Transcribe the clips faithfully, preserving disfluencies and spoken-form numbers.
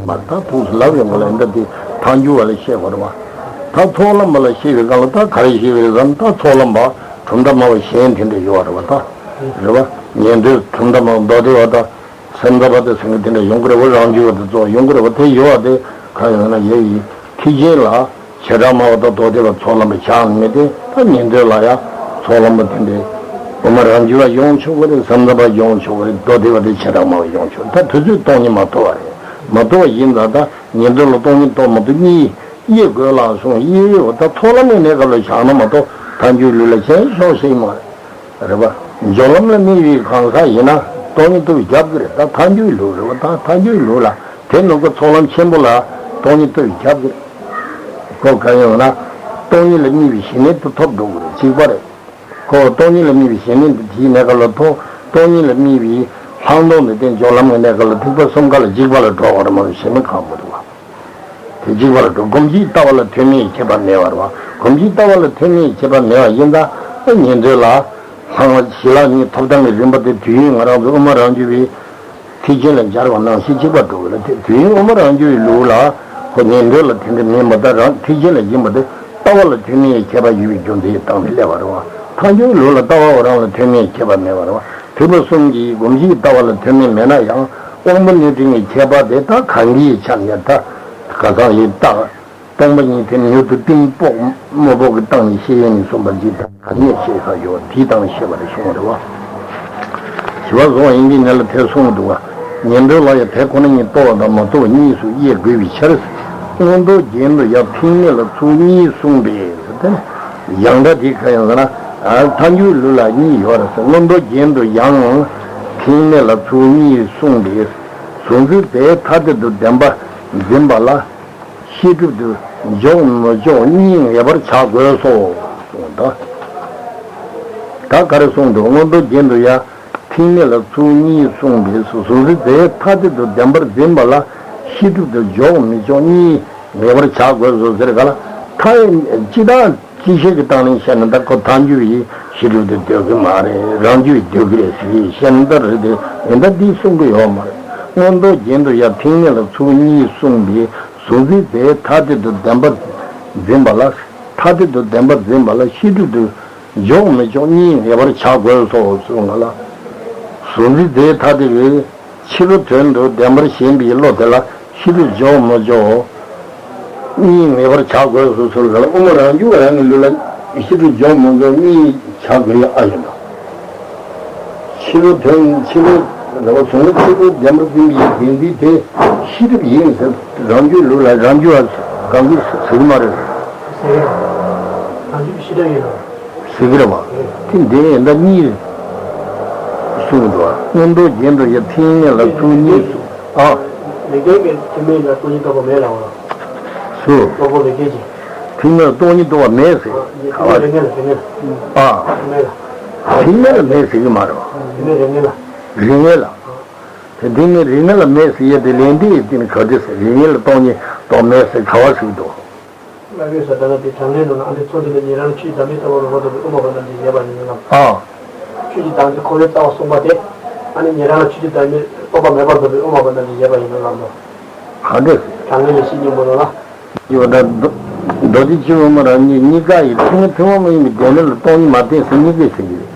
མ་ད་ཐུགས་སུ་ལབ་ཡོང་གི་ལ་འདི་དེ་ཐལ་འགྱུར་བ་ལ་བཤད་པ་རེད་བ། ད་ཚོགས་ལམ་པ་ལ་བཤད་པའི་སྒང་ལ་ད་ག་རེ་བཤད་པ་རེད་ཟེར་ན། ད་ཚོགས་ལམ་པ་གྲུབ་མཐའ་སྨྲ་བ་གཞན་དེ་འདྲ་ཡོད་རེད་བ། ད་རེད་བ། ཉན་ཐོས་གྲུབ་མཐའ་སྨྲ་བ་མདོ་སྡེ་པ་དང་སེམས་ཙམ་པ་དང་ཟེར་མཁན་དེ་འདྲ་ཡོང་གི་རེད་བ། རང་རྒྱུད་པ་དེ་ཚོ་ཡོང་གི་རེད་བ། དེ་ཡོད་བ་དེ་གང་ཡོང་ན་ཡ་ཡི་ཐེག་ཆེན་ལ། བྱེ་བྲག་སྨྲ་བ་དང་མདོ་སྡེ་པ་ཚོགས་ལམ་པ་ཆགས་མེད་དེ། ད་ཉན་ཐོས་ལ་ཡང་ཚོགས་ལམ་པ་དེ་འདྲའི་དབུ་མ་རང་རྒྱུད་པ་ཡོང་ཆོག་གི་རེད། སེམས་ཙམ་པ་ཡོང་ཆོག་གི་རེད། མདོ་སྡེ་པ་དེ་བྱེ་བྲག་སྨྲ་བ་ཡོང་ཆོག་ད་དུས་ཚོད་སྟོང་ཉིད་མ་ཐོབ་པ་རེད། མ་ཐོབ་པ་ཡིན་ཙང་ད་ཉན་ཐོས་ལ་སྟོང་ཉིད་རྟོགས་མ་ཐུབ། གཉིད་དབྱེ་དགོས་ལ་གསུངས། དབྱེ་ཡོད་ད་ཚོགས་ལམ་ནས་གནས་སྐབས་ལ་བཞག་ན་མ་གཏོགས་ཐལ་འགྱུར་ལུགས་ལ་གཞན་ཤོག་ཤེས་མ་རེད། རེད་པ། སྦྱོར་ལམ་ལ་དམིགས་པའི་གང་ཟག་ཡིན་ན་སྟོང་ཉིད་རྟོགས་པའི་རྒྱབ་ཀྱི་རེད། ད་ཐལ་འགྱུར་ལུགས་རེད་པ། ད་ཐལ་འགྱུར་ལུགས་ལ་དེ་ནུབ་ཀ་ཚོགས་ལམ་ཆེན་པོ་ལ་སྟོང་ཉིད་རྟོགས་པའི་རྒྱབ་ཀྱི་རེད། ཁོ་གང་ཡིན་ན་སྟོང་ཉིད་ལ་དམིགས་པའི་ཞི་གནས་དེ་ཐོབ་འགྲོ་གི་རེད། གཅིག་པ་རེད། ཁོ་སྟོང་ཉིད་ལ་དམིགས་པའི་ཞི་གནས་དེ་དེའི་གནས་སྐབས་ལ་ཐོབ། སྟོང་ཉིད་ལ་དམིགས་པའི་ལྷག་མཐོང་དེ་སྟེ་སྦྱོར་ལམ་གྱི་གནས་སྐབས་ལ་ཐེག་པ་གསུམ་ཀ་ལ་འཇིགས་པ་ལ་གྲོལ་བ་རེད་མ་གཏོགས་གཞན་མི་གང་མི་འདུག་བ། དེ་འཇིགས་པར་འགྲོ། སྒོམ་གྱི་ལྟ་བ་ལ་ཐོགས་མེད་ཁྱད་པར་མེད་པ་རེད་བ། སྒོམ་གྱི་ལྟ་བ་ལ་ཐོགས་མེད་ཁྱད་པར་མེད་པ་ཡིན་ཙང་ཉན་ཐོས་ལ་ལྷག་མ་ཞི་ལྷག་གཉིས་ཐོབ་ཐང་གི་རིམ་པ་དེ་དུས་ཡུན་ང་རང་ཚོ་དབུ་མ་རང་རྒྱུད་པའི་ཐེག་ཆེན་ལ་སྦྱར་བ་ནང་བཞིན་གཅིག་པ་འགྲོ་གི་ལ། དེ་དུས་ཡུན་དབུ་མ་རང་རྒྱུད་པའི་ལུགས་ལ་ཁོ་ཉན་ཐོས་ལ་དེ་འདྲ་མིན་པ། ད་རང་ཐེག་ཆེན་ལ་ཡིན་པ་དེ་ལྟ་བ་ལ་ཐོགས་མེད་ཁྱད་པར་ཡོད་པའི་རྒྱུ་མཚན་གྱི་སྟེང་ནས་སླེབས་པ་རེད་བ། ཐལ་འགྱུར་ལུགས་ལ་ལྟ་བ་རང་ལ་ཐོགས་མེད་ཁྱད་པར་མེད་པ་རེད་བ། ཐེག་པ་གསུམ་གྱི་སྒོམ་གྱི་ལྟ་བ་ལ་ཐོགས་མེད་མེད་ན་ཡང་དབང་པོ་རྣོན་འཕྲུལ་གྱི་ཁྱད་པར་དེ་ད་གང་གིས་ཆ་མཉམ་ད་ག་ཚང་ཡིན་ད། སྟོང་པ་ཉིད་དེ་མྱུར་དུ་གཏིང་དཔོག་མི་དཔོག་གི་སྟེང་ནས་ཤེས་ཡོན་ནས་གསུངས་པ་འཇིག་དང་ག་ནས་ཤེས་ས་ཡོད་དེའི་སྟེང་ནས་ཤེས་པ་རེད་གསུངས་པ་རེད་བ། ཞི་བ་བཟུང་བ་ཡིན་གྱི་ནས་ལ་དེ་གསུངས་འདུག་བ། ཉན་ཐོས་ལ་ཡང་དེ་ཁོ་ན་ཉིད་རྟོགས་པ་དང་མ་རྟོགས་པ་གཉིས་སུ་དབྱེ་དགོས་པའི་ཕྱིར། མངོན་རྟོགས་རྒྱན་དུ་ཡང་ཐེག་དམན་ལ་ཚུལ་གཉིས་གསུངས་པས་དེ་ནི་ཡང་སྒྲ་དེ་ག་ཡང་ཟེར་ན། ཐལ་འགྱུར་ལུགས་ལ་གཉིས་ཡོད་རེད་ཟེར། མངོན་རྟོགས་རྒྱན་དུ་ཡང་ཐེག་དམན་ལ་ཚུལ་གཉིས་གསུངས་པས། གཟུང་འཛིན་རྫས་ཐ་དད་དུ་བདེན་པར་འཛིན་པ་ལ། ཤེས་སྒྲིབ་ཏུ་འཇོག་མི་འཇོག་གཉིས་ངེས་པར་བྱ་དགོས་སོ། གསུངས་ད། ད་ག་རེ་གསུངས་འདུག་མངོན་རྟོགས་རྒྱན་དུ་ཡང་ཐེག་དམན་ལ་ཚུལ་གཉིས་གསུངས་པས་སོ། གཟུང་འཛིན་རྫས་ཐ་དད་དུ་བདེན་པར་འཛིན་པ་ལ་ཤེས་སྒྲིབ་ཏུ་འཇོག་མི་འཇོག་གཉིས་ངེས་པར་བྱ་དགོས་སོ་ཟེར་ག་ལ། ཐ་ཅི་ད་ཅི་ཤེས་ཀྱི་སྟེང་ནས་བཤད་ན་ད་ཁོ་ཐལ་འགྱུར་བའི་ཤེས་སྒྲིབ་ཏུ་འདོད་ཀྱི་མ་རེད། རང་རྒྱུད་འདོད་ཀྱི་རེད་ཟེར་བཤད་ན་ད་རེད་དེ། ཡིན་ད་འདི་གསུང་གི་ཡོད་མ་རེད། མངོན་རྟོགས་རྒྱན་དུ་ཡང་ཐེག་དམན་ལ་ཚུལ་གཉིས་གསུངས་པས། གཟུང་འཛིན་རྫས་ཐ་དད་དུ་བདེན་པར་འཛིན་པ་ལ། ཐ་དད་དུ་བདེན་པར་འཛིན་པ་ལ་ཤེས་སྒྲིབ་ཏུ་འཇོག་མི་འཇོག་གཉིས་ངེས་པར་བྱ་དགོས་སོ་གསུངས་པ་ལ། གཟུང་འཛིན་རྫས་ཐ་དད་པའི་ཕྱི་རོལ་དོན་དུ་བདེན་པར་ཞེན་པའི་བློ་དེ་ལ་ཤེས་སྒྲིབ་འཇོག་མི་འཇོག་གཉིས་ངེས་པར་བྱ་དགོས་སོ་གསུངས་པ་ལ། དབུ་མ་རང་རྒྱུད་རང་གི་ལུགས་ལ་ཤེས་སྒྲིབ་འཇོག་མི་འཇོག་གཉིས་བྱ་དགོས་ཡ་ཨ་ཡིན་ནོ། ཕྱི་རོལ་དོན་ཕྱི་རོལ་རེ་བ་བཟུང་ན་ཕྱི་རོལ་བདེན་པར་འཛིན་པའི་བདེན་འཛིན་དེ་ཤེས་སྒྲིབ་ཡིན་ཟེར། རང་རྒྱུད་ལུགས་ལ་རང་རྒྱུད་ཨ་གང་གིས་ཟེར་གི་མ་རེད། ཟེར་གི་རེད། རང་རྒྱུད་ཤེས་སྒྲིབ་ཡིན་ནོ། ཟེར་གི་རེད་བ། དེ་འདི་ཡིན་ད་གཉིས་གསུངས་འདུག་བ། མངོན་རྟོགས་རྒྱན་དུ་ཡང་ཐེག་དམན་ལ་ཚུལ་གཉིས་སུ། ཨ། ལེགས་ལྡན་གྱི་ཐེག་དམན་ལ་སྟོང་ཉིད་རྟོགས་པ་མེད་ལ་འོ། སུ། སློབ་དཔོན་ལེགས་ལྡན་གྱིས། ཐེག་དམན་ལ་སྟོང་ཉིད་རྟོགས་པ་མེད་ཟེར། ཨ། ཐེག་དམན་རིགས་ངན་ལ་རིགས་ངན་ལ། ཨ། ཐེག་དམན་ལ། ཐེག་དམན་ལ་མེད་ཟེར་གི་མ་རེད་བ། ཐེག་དམན་རིགས་ངན་ལ། རིགས་ངན་ལ། ཨ། དེ་འདི་ནི་རིགས་ངན་ལ་མེད་ཟེར་ཡས་དེ་ལན་འདི་ཡི་སྟེང་ག་དེ་ཟེར། རིགས་ངན་ལ་སྟོང་ཉིད་རྟོགས་མེད་ཟེར་ག་བ་ཟེར་འདུག་སློབ་དཔོན་ས་ཏ་ན་དེ་གྲངས་ངེས་ནང་ན་ཨ་ནི་ཚོགས་འདུ་ལ་ཉན་རང་ལ་ཆོས་ཀྱི་བདག་མེད་ལྟ་བུ་རང་རྟོགས་པའི་དབུ་མ་པ་རྣམས་ཀྱི་བཞེད་པ་ཡིན་ནམ། ཨ། ཆོས་ཀྱི་བདག་མེད་འཁོར་བའི་རྩ་བ་གསུངས་པ་དེ། ཨ་ནི་ཉན་རང་ལ་ཆོས་ཀྱི་བདག་མེད་རྟོགས་པ་མེད་པར་འདོད་པའི་དབུ་མ་པ་རྣམས་ཀྱི་བཞེད་པ་ཡིན་ནམ་ལབ་དོ། ག་འདྲ་ཟེར། གྲངས་ངེས་ལས་བཤད་སྙིང་པོ་ནང་ལ། ཡོད་ད། མདོ་མདོ་སྡེ་སྤྱི་དབུ་མ་རང་ཉིད་གཉིས་ཀ་ཡི་ཐུན་མོང་ཐུན་མོང་མ་ཡིན་པའི་སྡེ་སྣོད་ལ་སྟོང་ཉིད་མ་བསྟན་ཟེར་གཉིས་ཀས་ཟེར་གྱི་རེད།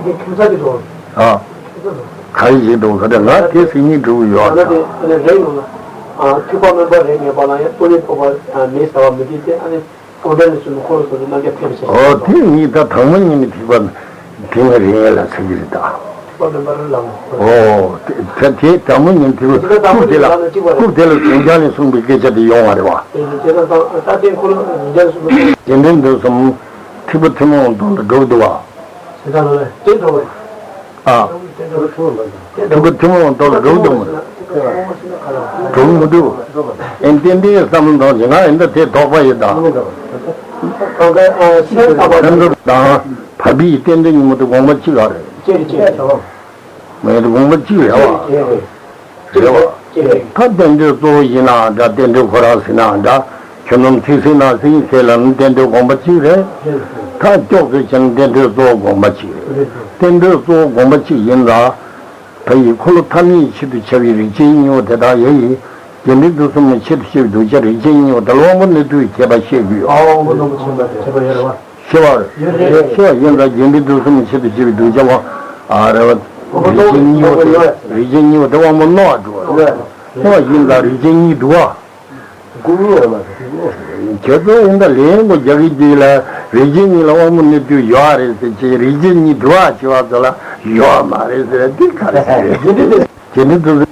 དེ་ཁྱད་མཚར་གྱི་འདུག་ཨ། ཁྱད་མཚར་འདུག་ག་རེ་ང་དེ་ཟེར་གཉིས་འགྲོ་གི་ཡོད་ཨ། ད་དེ་ཨ་ནི་རེད་ཡོང་ན། ཨ། ཐེག་པ་དམན་པ་རིགས་ངན་པ་ལ་ཡང་སྟོང་ཉིད་རྟོགས་པ་མེད་ཟེར་བ་མི་འདུག་སྟེ། ཨ་ནི་སྟོང་ཉིད་ལ་སོགས་པའི་འཁོར་བའི་སོགས་ཀྱི་རྣམ་གཞག་ཕེབས་པའི་ཕྱིར། ཨོ་དེ་གཉིས་ད་དང་པོ་ཉིད་ནས་ཐེག་པ་ཐེག་དམན་རིགས་ངན་ལ་ཟེར་གྱི་རེད་ད། ཐེག་པ་དམན་པ་རིགས་ལ་འོ། དེ་དེ་དང་པོ་ཉིད་ཐེག་པ་ཐེག་པ་དམན་པ་རིགས་ལ་ནི་གཅིག་པ་རེད། ཐེག་པ་དེ་ལ་གཟུང་བྱ་ནས་གསུངས་པའི་སྐད་ཆ་དེ་ཡོང་བ་རེད་བ། དེ་ནི་དེ་དང་ད་ལྟའི་འཁོར་ལོ་གཟུང་བྱ་ནས་གསུངས་པའི། རྗེས་དྲན་དུས་གསུམ་ཐེག་པ་ཐུན་མོང་མདོ་ལ་འགྲོ་གི་འདུག་བ། དེ་དང་ལ་དེ་འགྲོ་བ་རེད། ཨ། ཐེག་པ་ཐུན་མོང་མདོ་ལ་འགྲོ་གི་འདུག་མ་རེད། འགྲོ་གི་མི་འདུག་ཨེ་རྟེན་འབྲེལ་བསམ་བློ་གཏོང་བྱེད་ང་ཨེ་འདྲ་དེ་དོགས་པ་ཡོད་ད། སེམས་ཙམ་པ་དང་བར་པའི་རྟེན་འབྲེལ་ཉིན་མོ་དེ་དགོངས་པ་གཅིག་ཨ་རེད། ཅེ་རེད་ཅེ་རེད། མ་ཡིན་དགོངས་པ་གཅིག་རེད་བ། རེད་བ། ད་རྟེན་འབྲེལ་གཙོ་བོ་ཡིན་ནའང་འདྲ། རྟེན་འབྲེལ་ཁོ་རང་ཟེར་ནའང་འདྲ། ཁྱོད་རྣམས་ཚིག་ཟིན་ན་ཟིན་ཁས་ལ་ནི་རྟེན་འབྲེལ་དགོངས་པ་གཅིག་རེད། ད་ཀྱོག་ཙེ་བྱས་ན་རྟེན་འབྲེལ་གཙོ་བོ་དགོངས་པ་གཅིག་རེད། རྟེན་འབྲེལ་གཙོ་བོ་དགོངས་པ་གཅིག་ཡིན་ལ། ད་ཡི་འཁོར་ལོ་ཐ་མའི་ཆེད་དུ་བྱ་བའི་རིགས་ཅན་གཉིས་པོ་དེ་དག་ཡ་ཡི། རྒྱས་འབྲིང་བསྡུས་གསུམ་ཆེད་དུ་བྱ་བའི་གདུལ་བྱ་རིགས་ཅན་གཉིས་པོ་དེ་ལ་དབང་པོ་སྣོད་དུ་ཁྱད་པར་བཤད་དགོས་ཡོད། ཨ་དབང་པོ་སྣོད་དུ་ཁྱད་པར་ཁྱད་པར་ཡོད་རེད་བ། ཤེས་པ་རེད། ཤེས་པ་ཡིན་ཙང་རྒྱས་འབྲིང་བསྡུས་གསུམ་ཆེད་དུ་བྱ་བའི་གདུལ་བྱ་བ། ཨ་རེད་བ། རིགས་ཅན་གཉིས་པོ་དེ་རིགས་ཅན་གཉིས་པོ་དེ་དབང་པོ་སྣོད་ལ་གྲུབ་པ་རེད། སྣོད་ཡིན་ཙང་རིགས་ཅན་གཉིས་འདུག་བ། ཁྱེད་ཚོ་ཡིན་ད་ལན་གོ་རྒྱག་གི་རྒྱུ་ལ་རིགས་ཅན་གཉིས་ལ་དབང་པོ་སྣོད་དུ་ཡོད་རེད་ཟེར་གྱི་རིགས་ཅན་གཉིས་འདུག་བ་བྱེད་པ་ཚོ་ལ་ཡོད་མ་རེད་ཟེར་འདི་ག་རེ་ཟེར། རྒྱས་འབྲིང་བསྡུས་གསུམ་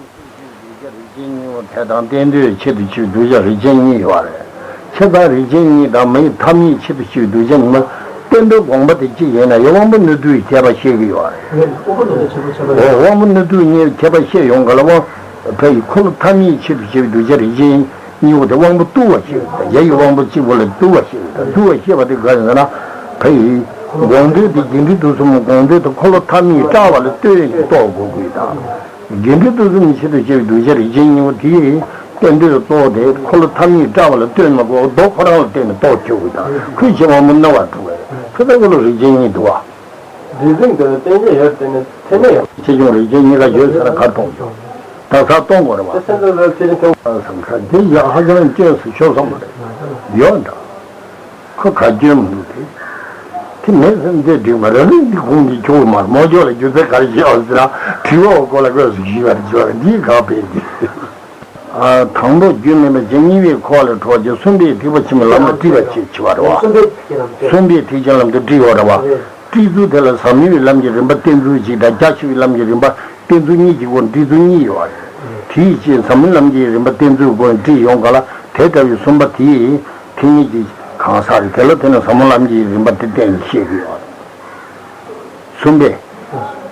རིགས་ཅན་གཉིས་པོ་དེ་དང་གཏན་དོན་ཆེད་དུ་བྱ་བའི་གདུལ་བྱ་རིགས་ཅན་གཉིས་ཡོད་རེད། ཆེ་ཚང་རིགས་ཅན་གཉིས་དང་མ་ཡི་ཐ་མའི་ཆེད་དུ་བྱ་བའི་གདུལ་བྱ་གཉིས་མ་གཏན་དོན་དགོངས་པ་དེ་གཅིག་ཡིན་ན་ཡང་དབང་པོ་སྣོད་དུ་ཁྱད་པར་བཤད་གི་ཡོད་རེད། དབང་པོ་སྣོད་དུ་ཁྱད་པར་བཤད་ཡོང་ག་ལ་དབང་། ཕ་ཡི་འཁོར་ལོ་ཐ་མའི་ཆེད་དུ་བྱ་བའི་གདུལ་བྱ་རིགས་ཅན་གཉིས་པོ་དེ་དབང་པོ་རྟུལ་བ་ཞིག་དང་ཡ་ཡི་དབང་པོ་གཅིག་པོ་ལ་རྟུལ་བ་ཞིག་དང་རྟུལ་བ་ཞེས་པ་དེ་ག་རེ་ཟེར་ན། ཕ་ཡི་དགོངས་དོན་དེ་རྒྱས་འབྲིང་བསྡུས་གསུམ་དགོངས་དོན་དེ་འཁོར་ལོ་ཐ་མའི་སྐྲག་པ་ལ་ལྟོས་ནས་རྟོགས་དགོས་དགོས་དང་། རྒྱས་འབྲིང་བསྡུས་གསུམ་ཆེད་དུ་བྱ་བའི་གདུལ་བྱ་རིགས་ཅན་གཉིས་པོ་དེ་ཡི་གཏན་དོན་གཙོ་བོ་དེ་འཁོར་ལོ་ཐ་མའི་སྐྲག་པ་ལ་ལྟོས་མ་དགོས་མདོ་ཁོ་རང་ལ་བརྟེན་ནས་རྟོགས་ཆོག་གི་དང་ཁུལ་བྱེད་དབང་པོ་སྣོད་ལ་གྲུབ་པ་རེད། ཁོ་ཚོ་འཁོར་ལོ་རིགས་ཅན་གཉིས་འདུག་བ། འདི་ཟིན་དུ་བསྟན་བཅོས་ཡོད་དེ་ནི་ཚད་མེད་ཡོད། ཆེ་ཆུང་རིགས་ཅན་གཉིས་ཀ་ཡོད་ཟེར་ན་གར་གཏོང་ཆོག་ད་གར་གཏོང་དགོས་རེད་བ། དེ་སེམས་ཙམ་ལ་ཚད་ཆེན་མཐོང་བ་བསམ་ཁ་འདི་ཡག་ཧ་ཅང་སྐྱོན་སུ་ཆོག་ས་མ་རེད། ཡོད་འདྲ། ཁོ་ག་སྐྱོན་མི་འདུག་དེ། དེ་མེད་སེམས་ཚེ་འགྲིག་མ་རེད་རིགས་འདི་ཁུངས་འདི་ཆོག་མ་རེད་མོ་ཅོག་ལ་རྒྱུ་ཚད་ག་རེ་བྱེད་འོ་ཟེར་ན་དྲི་བ་འོ་ཀོ་ལ་ཀོས་སུ་ཞིག་པར་བྱེད་པ་འདིའི་ག་པས་འདི། དང་པོ་རྒྱུ་མེད་པ་བྱས་གཉིས་པའི་འཁོར་བ་ལས་གྲོལ་བྱེད་གསུམ་པའི་ཐེག་པ་ཕྱི་མའི་ལམ་ལ་སྒྲིབ་པར་བྱེད་བྱེད་པ་རེད་བ། གསུམ་པའི་ཐེག་ཆེན་ལམ་དུ། གསུམ་པའི་ཐེག་ཆེན་ལམ་དུ་སྒྲིབ་པ་རེད་བ། སྒྲིབ་ཚུལ་དེ་ལ་ཟབ་མོའི་ལམ་གྱི་རིམ་པ་བསྟན་ཚུལ་གཅིག་དང་རྒྱ་ཆེ་བའི་ལམ་གྱི་རིམ་པ་བསྟན་ཚུལ་གཉིས་ཀྱི་སྒོ་ནས་སྒྲིབ་ཚུལ་གཉིས་ཡོད་པ་རེད། དེའི་ཕྱིར་ཟབ་མོའི་ལམ་གྱི་རིམ་པ་བསྟན་ཚུལ་སྒོ་ནས་སྒྲིབ་ཡོང་ག་ལ་དེ་ལྟ་བུའི་གསུམ་པ་དེ་ཐེག་དམན་གྱི་གང་ཟག་རེད་དེ་ལ་དེ་ནི་ཟབ་མོ་ལམ་གྱི་རིམ་པ་དེ་གཏན་ནས་བཤད་ཀྱི་ཡོད་རེད། གསུམ་པས།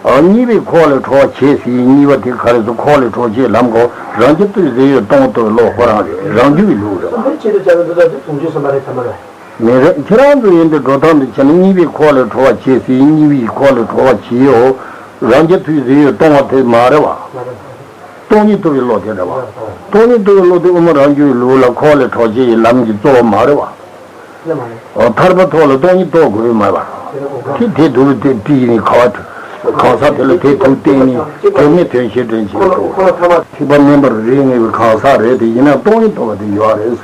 ཨ་གཉིས་པའི་འཁོར་བ་ལས་གྲོལ་བ་བྱེད་ཟེར་གཉིས་པ་དེ་ག་རེ་ཟེར་འཁོར་བ་ལས་གྲོལ་བྱེད་ལམ་གོ་རང་རྒྱལ་ཐུགས་རྗེ་ཡོད་གཏོང་ཐུབ་པའི་བློ་ཁོ་རང་རེད་རང་རྒྱུད་ཀྱི་ལུགས་རེད་བ། གསུམ་པའི་ཆེད་དུ་བྱ་བའི་འདུལ་ཐབས་དེ་དོན་བྱེད་གསུམ་པ་རེད་ཚང་མ་རེད། མི་རེད་ཁྱེད་རང་ཚོ་ཡིན་དུས་འགྲོ་སྟངས་འདི་བྱས་ན་གཉིས་པའི་འཁོར་བ་ལས་གྲོལ་བ་བྱེད་ཟེར་གཉིས་པའི་འཁོར་བ་ལས་གྲོལ་བ་བྱེད་ཡོད། རང་རྒྱལ་ཐུགས་རྗེ་ཡོད་གཏོང་བ་དེ་མ་རེད་བ། མ་རེད། སྟོང་ཉིད་རྟོགས་པའི་བློ་དེ་རེད་བ། སྟོང་ཉིད་རྟོགས་པའི་བློ་དེ་དབུ་མ་རང་རྒྱུད་ཀྱི་ལུགས་ལ་འཁོར་བ་ལས་གྲོལ་བྱེད་ཀྱི་ལམ་གྱི་གཙོ་བོ་མ་རེད་བ། ཨོ་ཐར་པ་ཐོབ་ལ་སྟོང་ཉིད་རྟོགས་དགོས་མ་བ། དེ་དེ་དུ་དེ་བྲིས་ནས་ག་བ་གང་ཟག་དེ་ལ་དེ་དུ་བསྟན་ནས་དོན་མེད་དོན་ཤེས་དོན་ཆེན་འགྲོ། ཐེག་པ་དམན་པར་རིགས་ངེས་པའི་གང་ཟག་རེད་དེ་ཡིན་ན་སྟོང་ཉིད་རྟོགས་པ་དེ་ཡོད་རེད།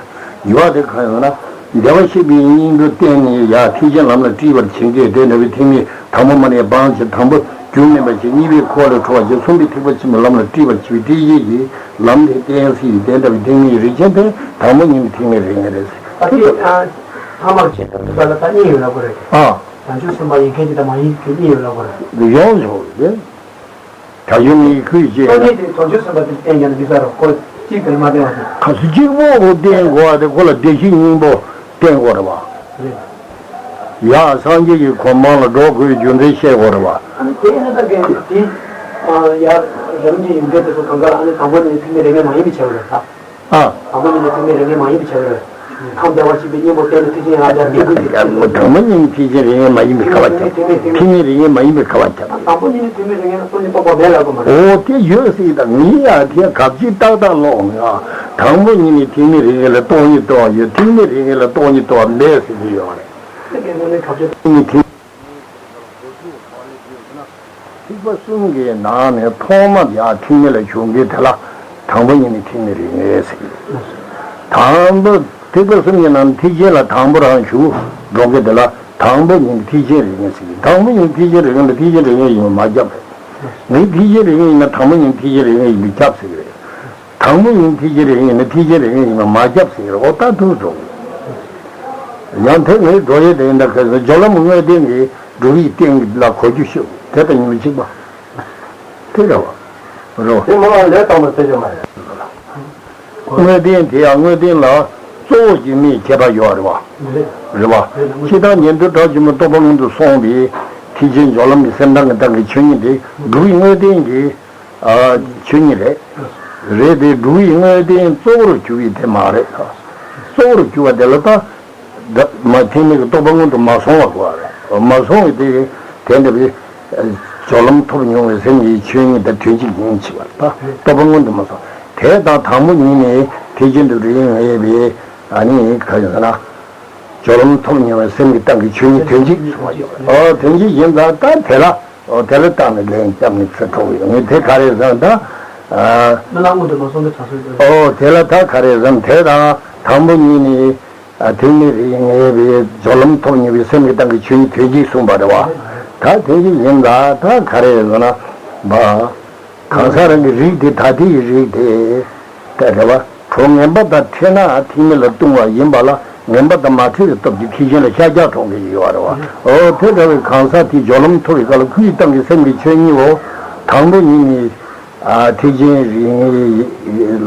ཡོད་དེ་གང་ཡོད་ན་བདེ་བར་གཤེགས་པའི་སྙིང་པོ་བསྟན་ནས་ཡ་ཐེག་ཆེན་ལམ་ལ་སྒྲིབ་པར་བྱེད་མཁན་དེ་འདྲ་བའི་ཐེག་དམན་དང་པོ་མ་ནས་སྤང་བྱེད་དང་པོ་རྒྱུ་མེད་པ་བྱེད་གཉིས་པའི་འཁོར་ལས་གྲོལ་བ་བྱེད་གསུམ་པའི་ཐེག་པ་ཆེན་པོའི་ལམ་ལ་སྒྲིབ་པར་བྱེད་པའི་སྒྲིབ་བྱེད་ཀྱི་ལམ་དེ་བསྟན་སྲིད་དེ་འདྲ་བའི་ཐེག་དམན་རིགས་ཅན་དེ་དང་པོ་ཉིད་ནས་ཐེག་དམན་རིགས་ངེས་རེད། ད་དེ་ཡང་ཐ་མར་བྱེད་པ་ལ་ད་གཉིས་ཡོད་ལབ་དགོས་རེད། ཨ། བྱང་ཆུབ་སེམས་དཔའ་ཡིན་མཁན་གྱི་དང་མ་ཡིན་མཁན་གཉིས་ཡོད་ལབ་དགོས་རེད། ཡོང་ཆོག་རེད། བྱ་ཡུལ་ནི་ཁུལ་བཅས་སྟོང་ཉིད་དེ་བྱང་ཆུབ་སེམས་དཔའ་དེ་བསྟན་ཀྱང་མི་ཟ་རོ་ཁོ་གཅིག་དེར་མ་བསྟན་པ་དེ། ཁ་སུ་གཅིག་པོ་ཁོ་བསྟན་དགོས་པ་དེ་ཁོ་ལ་བདེ་གཤེགས་སྙིང་པོ་བསྟན་དགོས་རེད་བ། རེད། ཡང་སངས་རྒྱས་ཀྱི་གོ་འཕང་ལ་འགྲོ་དགོས་རྒྱུ་མཚན་བཤད་དགོས་རེད་བ། ཨ་ནི་དེ་ནི་ད་གན་དེ་ཡར་རང་གི་ཡོན་ཏན་དེ་ཚོ་གང་ག་ཨ་ནི་དང་པོ་ནས་ཐེག་དམན་རིགས་ངེས་མ་ཡིན་པའི་ཆ་བ་རེད་ད། ཨ། དང་པོ་ཉིད་ནས་ཐེག་དམན་རིགས་ངེས་མ་ཡིན་པའི་ཆ་བ་རེད། ཁམས་བདེ་བར་གཤེགས་པའི་སྙིང་པོ་བསྟན་ནས་ཐེག་ཆེན་ཡང་དག་སྟེ་ཀུན་གྱི་དང་པོ་ཉིད་ནས་ཐེག་ཆེན་རིགས་ངེས་མ་ཡིན་པའི་ཁ་བ་ཁྱབ། ཐེག་དམན་རིགས་ངེས་མ་ཡིན་པའི་ཁ་བ་ཁྱབ། དང་པོ་ཉིད་ནས་ཐེག་དམན་རིགས་ངེས་ལ་སྟོང་ཉིད་རྟོགས་པ་མེད་ལབ་དགོས་མ་རེད། འོ་དེ་ཡོད་སྲིད་ད་ངས་ཡང་དེ་གབ་ཅིག་ཏག་ཏག་ཀློག་ངེས་ཨ། དང་པོ་ཉིད་ནས་ཐེག་དམན་རིགས་ངེས་ལ་སྟོང་ཉིད་རྟོགས་པ་ཡོད་ཐེག་དམན་རིགས་ངེས་ལ་སྟོང་ཉིད་རྟོགས་པ་མེད་ཟེར་གྱི་ཡོད་རེད། དེ་གའི་ངོས་ནས་གབ་ཅིག་ཐེག་དམན་རིགས་ངེས་ལ་སྟོང་ཉིད་རྟོགས་པ་མེད་ཟེར་གྱི་ཡོད་རེད། ཐེག་པ་གསུམ་གྱི་ནང་ནས་ཐོག་མ་ཡར་ཐེག་དམན་ལ་ཞུགས་མཁན་དེ་ལ་དང་པོ་ཉིད་ནས་ཐེག་དམན་རིགས་ངེས་ཟེར་གྱི་ཡོད། དང་པོ་ཐེག་པ་གསུམ་གྱི་ནང་ནས་ཐེག་ཆེན་ལ་དང་པོ་རང་ཞུགས་འགྲོ་མཁན་དེ་ལ་དང་པོ་ཉིད་ནས་ཐེག་ཆེན་རིགས་ངེས་ཟེར་གྱི་དང་པོ་ཉིད་ནས་ཐེག་ཆེན་རིགས་ངེས་ལ་ཐེག་ཆེན་རིགས་ངེས་ཡིན་པ་མ་ཁྱབ་པས། ངས་ཐེག་ཆེན་རིགས་ངེས་ཡིན་ན་དང་པོ་ཉིད་ནས་ཐེག་ཆེན་རིགས་ངེས་ཡིན་པས་ཁྱབ་ཟེར་གྱི་རེད། དང་པོ་ཉིད་ཐེག་ཆེན་རིགས་ངེས་ཡིན་ན་ཐེག་ཆེན་རིགས་ངེས་ཡིན་པ་མ་ཁྱབ་ཟེར་གྱི་རེད། འོ་ད་ཐུག་འགྲོ་གི་ཡང་དེ་ངའི་འགྲོ་ཡས་དེ་ཡིན་ད་ག་ཟེར་སྦྱོར་ལམ་དངོས་བསྟན་གྱི་སྒྲུབ་པའི་རྟེན་ལ་གོ་རྒྱུ་ཤོག་དེ་དང་ཉིན་མོ་གཅིག་པ། དེ་རེད་བ། རེད་བ། དེ་མ་ལ་ལས་དང་པོ་ཟེར་རྒྱུ་མ་རེད། དངོས་བསྟན་དེ་ཡང་དངོས་བསྟན་ལ་གཙོ་བོ་རྒྱུད་སྨིན་ཁྱད་པར་ཡོད་རེད་བ། རེད་བ། སྤྱིར་བཏང་ཉན་ཐོས་གྲགས་ཆེན་པོ་རྟོགས་པ་མངོན་དུ་སོང་བའི་ཐེག་ཆེན་སྦྱོར་ལམ་གྱི་སེམས་དང་གི་སྟེང་གི་ཆོས་ཉིད་དེ་སྒྲུབ་པའི་དངོས་བསྟན་གྱི་ཨ་ཆོས་ཉིད་རེད། རེད་དེ་སྒྲུབ་པའི་དངོས་བསྟན་གཙོ་བོར་གྱུར་པའི་དེ་མ་རེད། གཙོ་བོར་གྱུར་པ་དེ་ལ་ད། ད་མ་ཐེག་དམན་གྱི་རྟོགས་པ་མངོན་དུ་མ་སོང་བ་གོ་བ་རེད། མ་སོང་བའི་དེ་དེ་འདྲ་བའི་སྦྱོར་ལམ་ཐོབ་མྱོང་བའི་སེམས་ཀྱི་ཆོས་ཉིད་དང་དོན་གཅིག་ཡིན་ཕྱིར་བ་ད་རྟོགས་པ་མངོན་དུ་མ་སོང་། དེ་དང་དང་པོ་ཉིད་ནས་ཐེག་ཆེན་དུ་རིགས་ངེས་པའི་ཨ་ནི་ག་ཡིན་ཟེར་ན། སྦྱོར་ལམ་ཐོབ་མྱོང་བའི་སེམས་ཀྱི་སྟེང་གི་ཆོས་ཉིད་དོན་གཅིག་སོང་བ་ཡོད་རེད། ཨོ་དོན་གཅིག་ཡིན་ཙང་ད་དེ་ལ། ཨོ་དེ་ལ་བཏང་ནས་ལན་བརྒྱབ་ནས་ཚུར་འགྲོ་གི་ཡོད། ངས་དེ་ག་རེ་བཟང་ད། ཨ། མི་ལ་སྔོན་དུ་མ་སོང་གི་ཚ་སོས་ཏེ། ཨོ་དེ་ལ་ད་ག་རེ་བཟང་དེ་དང་དང་པོ་ཉིད་ནས། ཨ། ཐེག་དམན་རིགས་ལྔའི་བའི་སྦྱོར་ལམ་ཐོབ་མྱོང་བའི་སེམས་ཀྱི་སྟེང་གི་ཆོས་ཉིད་དོན་གྱིས་གསུངས་པ་རེད་བ། ད་དེ་གི་ཡིན་ལ་ད་ག་རེ་ཟེར་ན། བ། གང་ཟག་རང་གི་རིགས་དེ་ད་ལྟའི་རིགས་དེ། ད་རེད་བ། གྲོགས་ངན་པ་དང་འཕྲད་ན་ཐེག་དམན་ལ་ལྟུང་བ་ཡིན་པ་ལ་ངན་པ་དང་མ་འཕྲད་པའི་སྟོབས་ཀྱིས་ཐེག་ཆེན་ལ་ཤར་རྒྱག་གྲོགས་ཀྱི་ཡོད་རེད་བ། ཨོ་དེ་འདྲ་བའི་གང་ཟག་དེའི་སྦྱོར་ལམ་ཐོབ་པའི་སྐབས་ལ་ཁོའི་སྟེང་གི་སེམས་ཀྱི་ཆོས་ཉིད་འོ། དང་པོ་ཉིད་ནི། ཨ། ཐེག་ཆེན་རིགས་ལྔའི་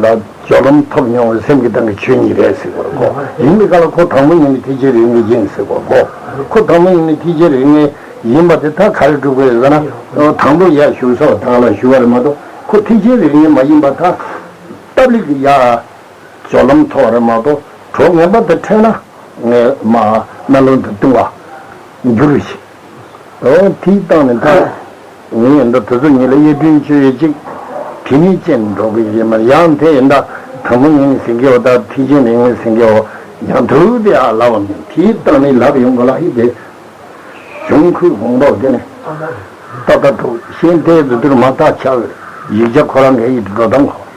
ལ་སྦྱོར་ལམ་ཐོབ་མྱོང་བའི་སེམས་ཀྱི་སྟེང་གི་ཆོས་ཉིད་རེད་ཟེར་བར་གོ། ཡིན་པའི་སྐབས་ལ་ཁོ་དང་པོ་ཉིད་ནས་ཐེག་ཆེན་རིགས་ལྔའི་ཡིན་ཟེར་བར་གོ། ཁོ་དང་པོ་ཉིད་ནས་ཐེག་ཆེན་རིགས་ལྔའི་ཡིན་པ་དེ་ད་ག་རེ་སྒྲུབ་དགོས་ཟེར་ན། དང་པོ་ཡར་ཞུ་ས་བ་དང་ལ་ཞུ་བ་རེད་མ་གཏོགས་ཁོ་ཐེག་ཆེན་རིགས་ལྔའི་མ་ཡིན་པ་ད། སྟབས་ལེགས་ཀྱི་ཡར་སྦྱོར་ལམ་ཐོབ་པ་རེད་མ་གཏོགས་གྲོགས་ངན་པ་དང་འཕྲད་ན་ངས་མ་དམན་ལམ་དུ་ལྟུང་བ་འགྱུར་ཞིང་། ཨོ་དེའི་སྟེང་ནས་ད་ངས་ཡིན་ད་དེ་ཚོ་ཉིད་ལ་དབྱེ་སྐྲུན་བྱེད་ཡས་ཅིག་དེ་ནས་ཅན་འགྲོ་གི་ཡིན་མ་ཡང་དེ་ཡིན་ད་དང་པོ་ཉིད་ནས་ཟེར་གི་འོ་ད་ཐེག་ཆེན་རིགས་ལྔའི་ཟེར་གི་འོ་ཡང་དུ་དེ་ཨ་ལབ་བ་མིན་དེའི་སྟེང་ནས་ལབ་ཡོང་གི་ལ་ཧི་དེ། གཞུང་ཁུལ་བོང་པོ་དེ་ནས་ཏག་ཏག་འགྲོ་ཤེས་དེ་དུ་དུར་མ་ཐག་ཆག་ཡིག་ཆ་ཁོ་རང་གི་ཡིག་འགྲོ་སྟངས་ཁོ།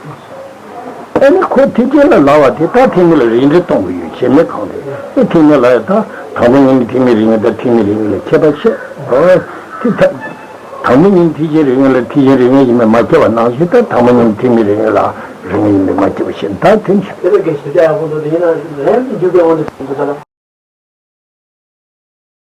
ཨ་ནི་ཁོ་ཐེག་ཆེན་ལ་ལབ་པ་དེ་ད་ཐེག་དམན་ལ་རིགས་འགྲེ་གཏོང་གི་ཡོད་བྱེད་མེད་གང་རེད། ཨེ་ཐེག་དམན་ལ་ཡ་ད་དང་པོ་ཉིད་ནས་ཐེག་དམན་རིགས་ལྔ་ད་ཐེག་དམན་རིགས་ལྔ་ལ་ཁྱད་པར་ཆེ། ཨོ་དེ་ད་དང་པོ་ཉིད་ནས་ཐེག་ཆེན་རིགས་ལྔ་ལ་ཐེག་ཆེན་རིགས་ལྔ་ཡིན་པས་མ་ཁྱབ་པ་ནང་བཞིན་ད་དང་པོ་ཉིད་ནས་ཐེག་དམན་རིགས་ལྔ་ལ་རིགས་ལྔ་ཡིན་པས་མ་ཁྱབ་པ་བཞིན་ད་དེ་འདྲ། དེ་ལ་དགེ་བཤེས་ལྟ་ཡག་པོ་འདུག་དེ་ཡིན་ན་ལན་འཇུག་པའི་དབང་དུ་འགྲོ་འདུག་ལ།